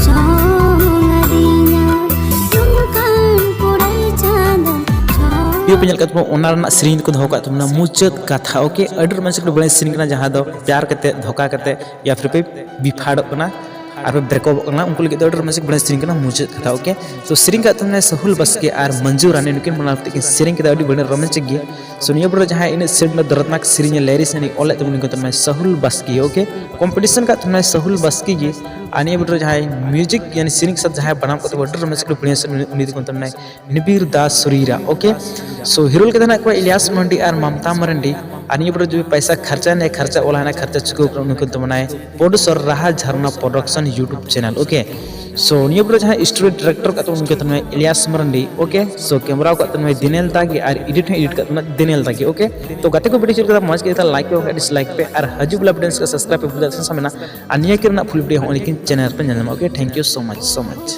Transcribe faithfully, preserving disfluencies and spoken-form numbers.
ᱥᱚᱝ ᱟᱹᱫᱤᱧᱟ ᱱᱚᱝᱠᱟᱱ ᱠᱚᱲᱟᱭ ᱪᱟᱸᱫᱚ ᱥᱚᱝ᱾ ᱵᱷᱤᱰᱤᱭᱳ ᱯᱮ ᱧᱮᱞ ᱠᱟᱜ ᱛᱟᱵᱚᱱᱟ, ᱚᱱᱟ ᱨᱮᱱᱟᱜ ᱥᱮᱨᱮᱧ ᱫᱚᱠᱚ ᱫᱚᱦᱚ ᱠᱟᱜ ᱛᱟᱵᱚᱱᱟ ᱢᱩᱪᱟᱹᱫ ᱠᱟᱛᱷᱟ᱾ ᱳᱠᱮ, ᱟᱹᱰᱤ ᱨᱳᱢᱟᱱᱥᱤᱠ, ᱟᱹᱰᱤ ᱵᱟᱲᱟᱭ ᱥᱮᱨᱮᱧ ᱠᱟᱱᱟ, ᱡᱟᱦᱟᱸ ᱫᱚ ᱯᱭᱟᱨ ᱠᱟᱛᱮ, ᱫᱷᱳᱠᱟ ᱠᱟᱛᱮ, ᱭᱟ ᱯᱷᱤᱨ ᱯᱮ ᱵᱤᱯᱷᱟᱲᱚᱜ ᱠᱟᱱᱟ ᱟᱨ ᱯᱮ ᱵᱨᱮᱠᱚᱯᱚᱜ ᱠᱟᱱᱟ, ᱩᱱᱠᱩ ᱞᱟᱹᱜᱤᱫ ᱫᱚ ᱟᱹᱰᱤ ᱨᱳᱢᱟᱱᱥᱤᱠ ᱵᱟᱲᱟᱭ ᱥᱮᱨᱮᱧ ᱠᱟᱱᱟ ᱢᱩᱪᱟᱹᱫ ᱠᱟᱛᱷᱟ᱾ ᱳᱠᱮ, ᱛᱚ ᱥᱮᱨᱮᱧ ᱠᱟᱜ ᱛᱟᱵᱚᱱᱟᱭ ᱥᱟᱦᱩᱞ ᱵᱟᱥᱠᱮ ᱟᱨ ᱢᱚᱧᱡᱩ ᱨᱟᱱᱤ, ᱱᱩᱠᱤᱱ ᱵᱟᱱᱟᱨ ᱛᱮᱠᱤᱱ ᱥᱮᱨᱮᱧ ᱠᱮᱫᱟ, ᱟᱹᱰᱤ ᱵᱟᱲᱟᱭ ᱨᱳᱢᱟᱱᱥᱤᱠ ᱜᱮ᱾ ᱥᱳ ᱱᱤᱭᱟᱹ ᱵᱚᱴ ᱨᱮ ᱡᱟᱦᱟᱸᱭ ᱤᱱᱟᱹᱜ ᱥᱮᱴ ᱨᱮᱱᱟᱜ ᱫᱚᱨᱫᱽᱱᱟᱠ ᱥᱮᱨᱮᱧ ᱞᱟᱭᱨᱤᱥ ᱮᱱᱮᱡ ᱚᱞ ᱞᱮᱫ ᱛᱟᱵᱚᱱ ᱩᱱᱤ ᱠᱚ ᱛᱟᱵᱚᱱᱟᱭ ᱥᱟᱦᱩᱞ ᱵᱟᱥᱠᱮ᱾ ᱳᱠᱮ, ᱠᱚᱢᱯᱤᱴᱤᱥᱚᱱ ᱠᱟᱜ ᱛᱟᱵᱚᱱᱟᱭ ᱥᱟᱦᱩᱞ ᱵᱟᱥᱠᱮ ᱜᱮ᱾ ᱟᱨ ᱱᱤᱭᱟᱹ ᱵᱚᱴ ᱨᱮ ᱡᱟᱦᱟᱸᱭ ᱢᱤᱭᱩᱡᱤᱠ ᱭᱟᱱᱤ ᱥᱮᱨᱮᱧ ᱥᱟᱛ ᱡᱟᱦᱟᱸᱭ ᱵᱟᱱᱟᱢ ᱠᱟᱛᱮ ᱟᱹᱰᱤ ᱨᱳᱢᱟᱱᱥᱤᱠ ᱵᱟᱲᱟᱭ ᱥᱮᱨᱮᱧ, ᱩᱱᱤ ᱫᱚᱠᱚ ᱢᱮᱛᱟᱭ ᱱᱤᱵᱤᱨ ᱫᱟᱥ ᱥᱩᱨᱤᱨᱟ᱾ ᱳᱠᱮ, ᱥᱳ ᱦᱤᱨᱳ ᱞᱮᱠᱟ ᱫᱚ ᱦᱮᱱᱟᱜ ᱠᱚᱣᱟ ᱤᱞᱤᱭᱟᱥ ᱢᱟᱨᱰᱤ ᱟᱨ ᱢᱟᱢᱛᱟ ᱢᱟᱨᱰᱤ᱾ ᱟᱨ ᱱᱤᱭᱟᱹ ᱵᱚᱴ ᱨᱮ ᱡᱩᱫᱤ ᱯᱚᱭᱥᱟ ᱠᱷᱟᱨᱪᱟ ᱱᱮ ᱠᱷᱟᱨᱪᱟ ᱚᱞᱟ ᱦᱮᱱᱟᱜ ᱠᱷᱟᱨᱪᱟ ᱪᱩᱠᱟᱹᱣ ᱠᱟᱱᱟ, ᱩᱱᱤ ᱠᱚ ᱛᱟᱵᱚᱱᱟᱭ ᱯᱨᱚᱰᱩᱥᱚᱨ ᱨᱟᱦᱟ ᱡᱷᱟᱨᱱᱟ ᱯᱨᱚᱰᱟᱠᱥᱚᱱ YouTube ᱪᱮᱱᱮᱞ᱾ ᱳᱠᱮ, ᱥᱳ ᱱᱤᱭᱟᱹ ᱵᱚᱴ ᱨᱮ ᱡᱟᱦᱟᱸᱭ ᱥᱴᱳᱨᱤ ᱰᱤᱨᱮᱠᱴᱚᱨ ᱠᱟᱜ ᱛᱟᱵᱚᱱ ᱩᱱᱤ ᱠᱚ ᱛᱟᱵᱚᱱᱟᱭ ᱤᱞᱤᱭᱟᱥ ᱢᱟᱨᱰᱤ᱾ ᱳᱠᱮ, ᱥᱳ ᱠᱮᱢᱮᱨᱟ ᱠᱟᱜ ᱛᱟᱵᱚᱱᱟᱭ ᱫᱤᱱᱮᱞ ᱫᱟᱜᱮ ᱟᱨ ᱮᱰᱤᱴ ᱦᱚᱸ ᱮᱰᱤᱴ ᱠᱟᱜ ᱛᱟᱵᱚᱱᱟ ᱫᱤᱱᱮᱞ ᱫᱟᱜᱮ᱾ ᱳᱠᱮ, ᱛᱚ ᱜᱟᱛᱮ ᱠᱚ ᱵᱷᱤᱰᱤᱭᱳ ᱪᱮᱫ ᱞᱮᱠᱟ ᱢᱚᱡᱽ ᱜᱮ ᱞᱟᱭᱤᱠ ᱯᱮ, ᱵᱟᱝᱠᱷᱟᱱ ᱰᱤᱥᱞᱟᱭᱤᱠ ᱯᱮ, ᱟᱨ ᱦᱤᱡᱩᱜ ᱵᱮᱞᱟ ᱵᱷᱤᱰᱤᱭᱳ ᱥᱟᱵᱥᱠᱨᱟᱭᱤᱵ ᱯᱮ ᱵᱷᱩᱞ ᱥᱟᱢᱮᱱᱟ᱾ ᱟᱨ ᱱᱤᱭᱟᱹ ᱠᱤ ᱨᱮᱱᱟᱜ ᱯᱷᱩᱞ ᱵᱷᱤᱰᱤᱭᱳ ᱦᱚᱸ ᱞᱮᱠᱤᱱ ᱪᱮᱱᱮᱞ ᱯᱮ ᱧᱮᱞ ᱧᱟᱢᱟ᱾ Okay, thank you so much, so much.